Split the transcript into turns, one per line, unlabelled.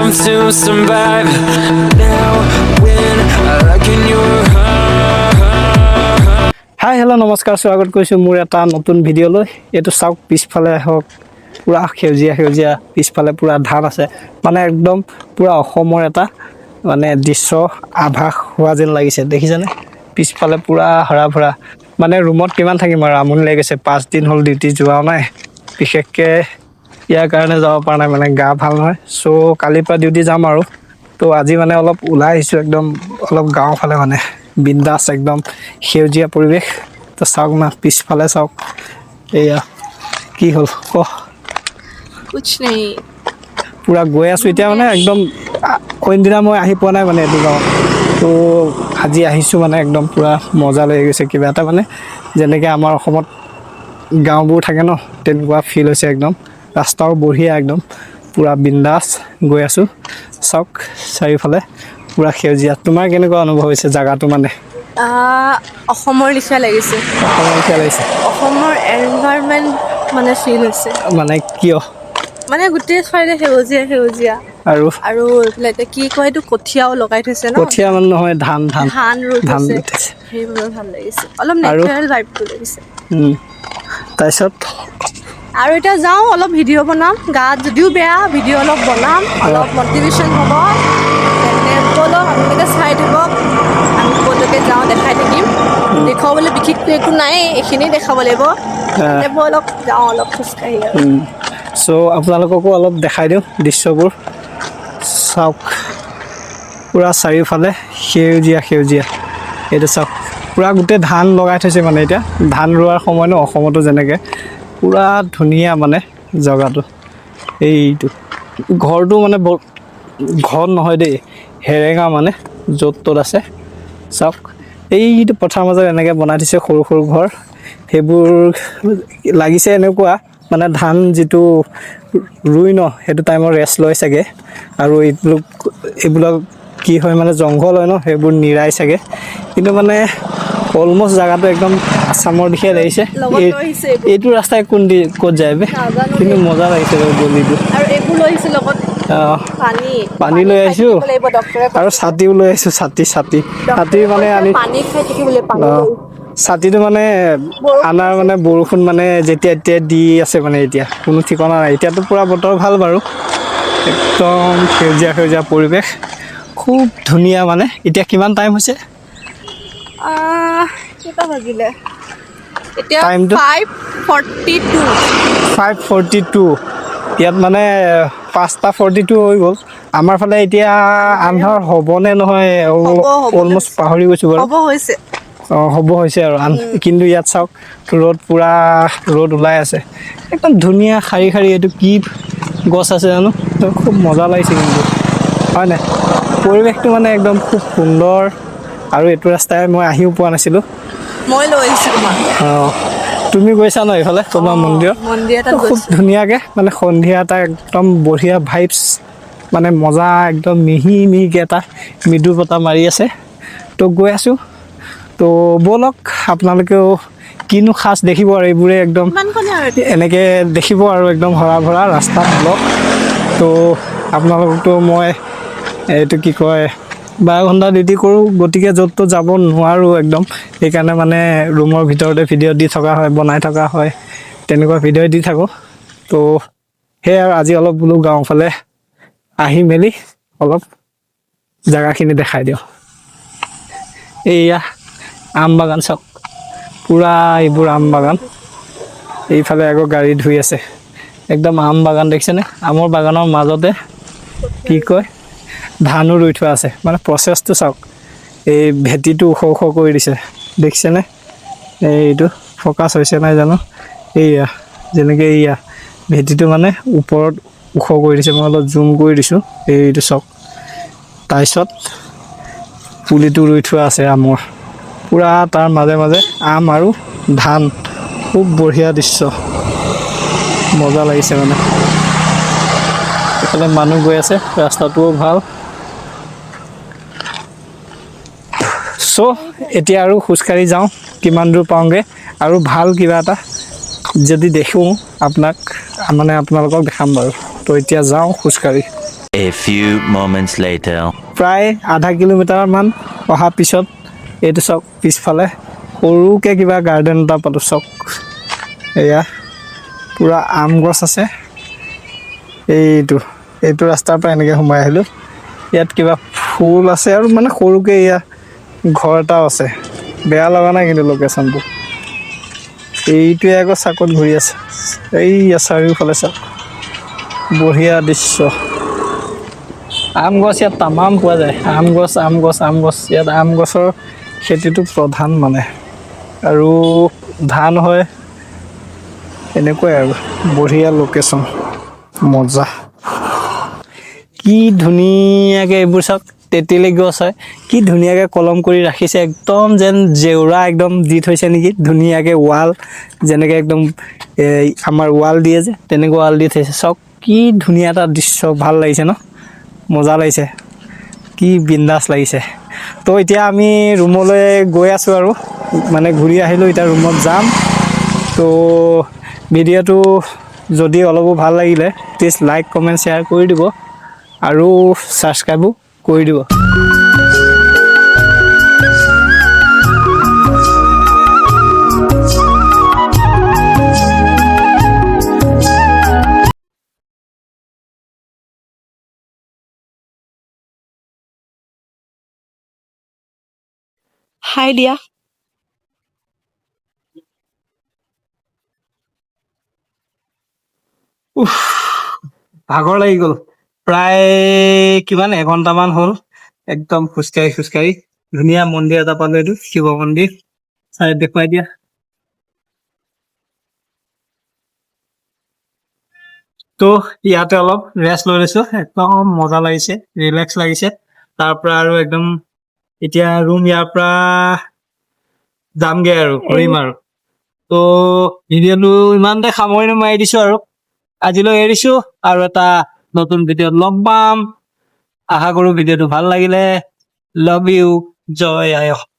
enough to survive. Now, when I look in your heart.
Hi, hello, নমস্কাৰ, স্বাগত কৰিছোঁ মোৰ এটা নতুন ভিডিঅ'লৈ। এইটো চাওক, পিছফালে হওক পূৰা সেউজীয়া সেউজীয়া, পিছফালে পূৰা ধান আছে। মানে একদম পূৰা অসমৰ এটা মানে দৃশ্য আভাস হোৱা যেন লাগিছে, দেখিছেনে? পিছফালে পূৰা হৰা ভৰা। মানে ৰুমত কিমান থাকিম আৰু, আমনি লাগি গৈছে। 5 দিন হ'ল ডিউটি যোৱাও নাই। বিশেষকৈ ইয়াৰ কাৰণে যাব পৰা নাই, মানে গা ভাল নহয়। চ' কালিৰ পৰা ডিউটি যাম আৰু। তো আজি মানে অলপ ওলাই আহিছোঁ, একদম অলপ গাঁৱৰ ফালে, মানে বিন্দাছ একদম সেউজীয়া পৰিৱেশ। তো চাওক না, পিছফালে চাওক। এয়া কি হ'ল ক?
कुछ नहीं।
পূৰা গৈ আছোঁ এতিয়া। মানে একদম অইনদিনা মই আহি পোৱা নাই মানে এইটো গাঁৱত। তো আজি আহিছোঁ, মানে একদম পূৰা মজা লাগি গৈছে কিবা এটা। মানে যেনেকৈ আমাৰ অসমত গাঁওবোৰ থাকে ন, তেনেকুৱা ফিল হৈছে একদম। ৰাস্তাও বঢ়িয়া, একদম পূৰা বিন্দাছ গৈ আছোঁ। চাওক, চাৰিওফালে পূৰা সেউজীয়া। তোমাৰ কেনেকুৱা অনুভৱ হৈছে জেগাটো মানে?
অসমৰ লিখীয়া লাগিছে।
অসমৰ কিয় লাগিছে?
অসমৰ এনভাইৰনমেণ্ট মানে ফিল হৈছে।
মানে কিয়?
মানে গোটেই চাইডে সেউজীয়া সেউজীয়া।
আৰু?
আৰু এইফালে এতিয়া কি কয় এইটো, কঠীয়াও লগাই থৈছে ন?
কঠীয়া মানে নহয়, ধান, ধান।
ধান ৰুই
ধান
থৈছে।
ৰুই থৈছে।
সেইবাবে ভাল লাগিছে অলপ।
আৰু?
নেচাৰেল ভাইবটো লাগিছে।
তাৰপিছত?
আৰু এতিয়া যাওঁ, অলপ ভিডিঅ' বনাম। গাত যদিও বেয়া, ভিডিঅ' অলপ বনাম, অলপ মটিভেশ্যন হ'ব। তেন্তে ব'লক, আপোনালোকে চাই থাকক, আমি ক'লৈকে যাওঁ দেখাই থাকিম। দেখুৱাবলৈ বিশেষকৈ একো নাই, এইখিনি দেখাব লাগিব। তেন্তে ব'লক, যাওঁ অলপ খোজকাঢ়ি আৰু।
চ' আপোনালোককো অলপ দেখাই দিওঁ দৃশ্যবোৰ। চাওক, পূৰা চাৰিওফালে সেউজীয়া সেউজীয়া। এইটো চাওক, পূৰা গোটেই ধান লগাই থৈছে। মানে এতিয়া ধান ৰোৱাৰ সময় ন, অসমতো যেনেকৈ। পূৰা ধুনীয়া মানে জেগাটো। এইটো ঘৰটো মানে বৰ ঘৰ নহয় দেই, সেৰেঙা, মানে য'ত ত'ত আছে। চাওক, এইটো পথাৰৰ মাজত এনেকৈ বনাই থৈছে সৰু সৰু ঘৰ। সেইবোৰ লাগিছে এনেকুৱা মানে ধান যিটো ৰুই ন, সেইটো টাইমত ৰেষ্ট লয় চাগে। আৰু এইবিলাক এইবিলাক কি হয়, মানে জংঘল হয় ন, সেইবোৰ নিৰাই চাগে। কিন্তু মানে অলমষ্ট জেগাটো একদম আছামৰ দিশে লাগিছে।
লগত লৈ আহিছে এইবোৰ।
এইটো ৰাস্তাই কোন দি ক'ত যায় বে?
নাজানো
কিন্তু
দেই।
মজা লাগিছে বাৰু গলিটো।
আৰু এইবোৰ লৈ আহিছে লগত। পানী।
পানী লৈ
খাই
আহিছো।
থাকিব লাগিব, ডক্টৰে
আৰু ছাতিও লৈ আহিছো, ছাতি, ছাতি, ছাতি মানে আনি
পানী খাই থাকিবলৈ পানী লৈ।
ছাতিটো মানে
বৰষুণ
আনাৰ মানে বৰষুণ মানে যেতিয়া তেতিয়া দি আছে, মানে এতিয়া কোনো ঠিকনা নাই। এতিয়াতো পূৰা বতৰ ভাল বাৰু, একদম সেউজীয়া সেউজীয়া পৰিৱেশ, খুব ধুনীয়া। মানে এতিয়া কিমান টাইম হৈছে?
কেইটা বাজিলে এতিয়া?
টাইমটো?
5:42।
5:42। ইয়াত মানে 5টা 42 হৈ গ'ল। আমাৰ ফালে এতিয়া আন্ধাৰ হ'বনে নহয়?
হ'ব, হ'ব।
অলমষ্ট পাহৰি গৈছোঁ বাৰু।
হ'ব হৈছে।
অঁ, হ'ব হৈছে আৰু। কিন্তু ইয়াত চাওক, ৰ'দ, পূৰা ৰ'দ ওলাই আছে। একদম ধুনীয়া শাৰী শাৰী। এইটো কি গছ আছে জানো? তো খুব মজা লাগিছে কিন্তু, হয় নাই? পৰিৱেশটো মানে একদম খুব সুন্দৰ। আৰু এইটো ৰাস্তাই মই আহিও পোৱা নাছিলোঁ।
মই লৈ আহিছো তোমাক।
অঁ, তুমি গৈছা ন এইফালে তোমাৰ মন্দিৰত?
মন্দিৰ এটাত
খুব
গৈছো।
ধুনীয়াকৈ মানে সন্ধিয়া এটা একদম বঢ়িয়া ভাইবছ, মানে মজা, একদম মিহি মিহিকৈ এটা মৃদু বতাহ মাৰি আছে। তো গৈ আছোঁ। তো ব'লক, আপোনালোকেও কিনো খাচ দেখিব আৰু এইবোৰে একদম।
ইমানখনে আৰু।
এনেকৈ দেখিব আৰু একদম হৰা ভৰা ৰাস্তাত ব্লগ। তো আপোনালোকতো মই এইটো কি কয়, 12 ঘণ্টা ডিউটি কৰোঁ, গতিকে য'ত ত'ত যাব নোৱাৰোঁ একদম। সেইকাৰণে মানে ৰুমৰ ভিতৰতে ভিডিঅ' দি থকা হয়, বনাই থকা হয়, তেনেকুৱা ভিডিঅ' দি থাকোঁ। তো সেয়াই আৰু আজি অলপ বোলো গাঁৱৰ ফালে আহি মেলি অলপ জেগাখিনি দেখাই দিওঁ। এইয়া আম বাগান চাওক, পূৰা এইবোৰ আম বাগান। এইফালে আকৌ গাড়ী ধুই আছে। একদম আম বাগান দেখিছেনে? আমৰ বাগানৰ মাজতে কি কয়, ধানো ৰুই থোৱা আছে। মানে প্ৰচেছটো চাওক, এই ভেটিটো ওখ ওখ কৰি দিছে, দেখিছেনে? এইটো ফ'কাছ হৈছে নাই জানো। এইয়া যেনেকৈ এইয়া ভেটিটো মানে ওপৰত ওখ কৰি দিছে। মই অলপ জুম কৰি দিছোঁ, এইটো চাওক। তাৰপিছত পুলিটো ৰুই থোৱা আছে আমৰ, পূৰা তাৰ মাজে মাজে আম আৰু ধান। খুব বঢ়িয়া দৃশ্য, মজা লাগিছে। মানে এইফালে মানুহ গৈ আছে, ৰাস্তাটোও ভাল। চ' এতিয়া আৰু খোজকাঢ়ি যাওঁ, কিমান দূৰ পাওঁগৈ। আৰু ভাল কিবা এটা যদি দেখোঁ আপোনাক, মানে আপোনালোকক দেখাম বাৰু। তো এতিয়া যাওঁ খোজকাঢ়ি।
A few moments later.
প্ৰায় আধা কিলোমিটাৰমান অহাৰ পিছত এইটো চাওক, পিছফালে সৰুকৈ কিবা গাৰ্ডেন এটা পালোঁ। চাওক, এয়া পূৰা আম গছ আছে। এইটো এইটো ৰাস্তাৰ পৰা এনেকৈ সোমাই আহিলোঁ। ইয়াত কিবা ফুল আছে আৰু মানে সৰুকৈ এয়া ঘৰ এটাও আছে। বেয়া লগা নাই কিন্তু লোকেশ্যনটো। এইটোৱে আকৌ চাকত ঘূৰি আছে। এইয়া চাৰিওফালে চাওক, বঢ়িয়া দৃশ্য। আম গছ ইয়াত তামাম পোৱা যায়। আম গছ, আম গছ, আম গছ। ইয়াত আম গছৰ খেতিটো প্ৰধান মানে, আৰু ধান হয়। এনেকুৱাই আৰু বঢ়িয়া লোকেশ্যন, মজা। কি ধুনীয়াকৈ এইবোৰ চাওক, তেতেলী গছ হয়। কি ধুনীয়াকৈ কলম কৰি ৰাখিছে, একদম যেন জেওৰা একদম দি থৈছে নেকি ধুনীয়াকৈ। ৱাল যেনেকৈ একদম এই আমাৰ ৱাল দিয়ে যে, তেনেকুৱা ৱাল দি থৈছে। চাওক, কি ধুনীয়া এটা দৃশ্য। ভাল লাগিছে ন? মজা লাগিছে, কি বিন্দাছ লাগিছে। তো এতিয়া আমি ৰুমলৈ গৈ আছোঁ আৰু মানে ঘূৰি আহিলোঁ, এতিয়া ৰুমত যাম। তো ভিডিঅ'টো যদি অলপো ভাল লাগিলে, প্লিজ লাইক, কমেণ্ট, শ্বেয়াৰ কৰি দিব আৰু ছাবস্ক্ৰাইবো কৰি দিব।
হাই দিয়া।
উফ, ভাগৰ লাগি গ'ল। প্ৰায় কিমান এঘণ্টামান হ'ল একদম খোজকাঢ়ি খোজকাঢ়ি। ধুনীয়া মন্দিৰ এটা পালো, এইটো শিৱ মন্দিৰ। চাই দেখুৱাই দিয়া। তো ইয়াতে অলপ ৰেষ্ট লৈ লৈছো। একদম মজা লাগিছে, ৰিলেক্স লাগিছে। তাৰ পৰা আৰু একদম এতিয়া ৰুম ইয়াৰ পৰা যামগে আৰু ঘূৰিম আৰু। তো ভিডিঅ'টো ইমানতে সামৰণি মাৰি দিছো আৰু আজিলৈ এৰিছো। আৰু এটা নতুন ভিডিঅ'ত লগ পাম। আশা কৰো ভিডিঅ'টো ভাল লাগিলে। লাভ you, Joy I Assam.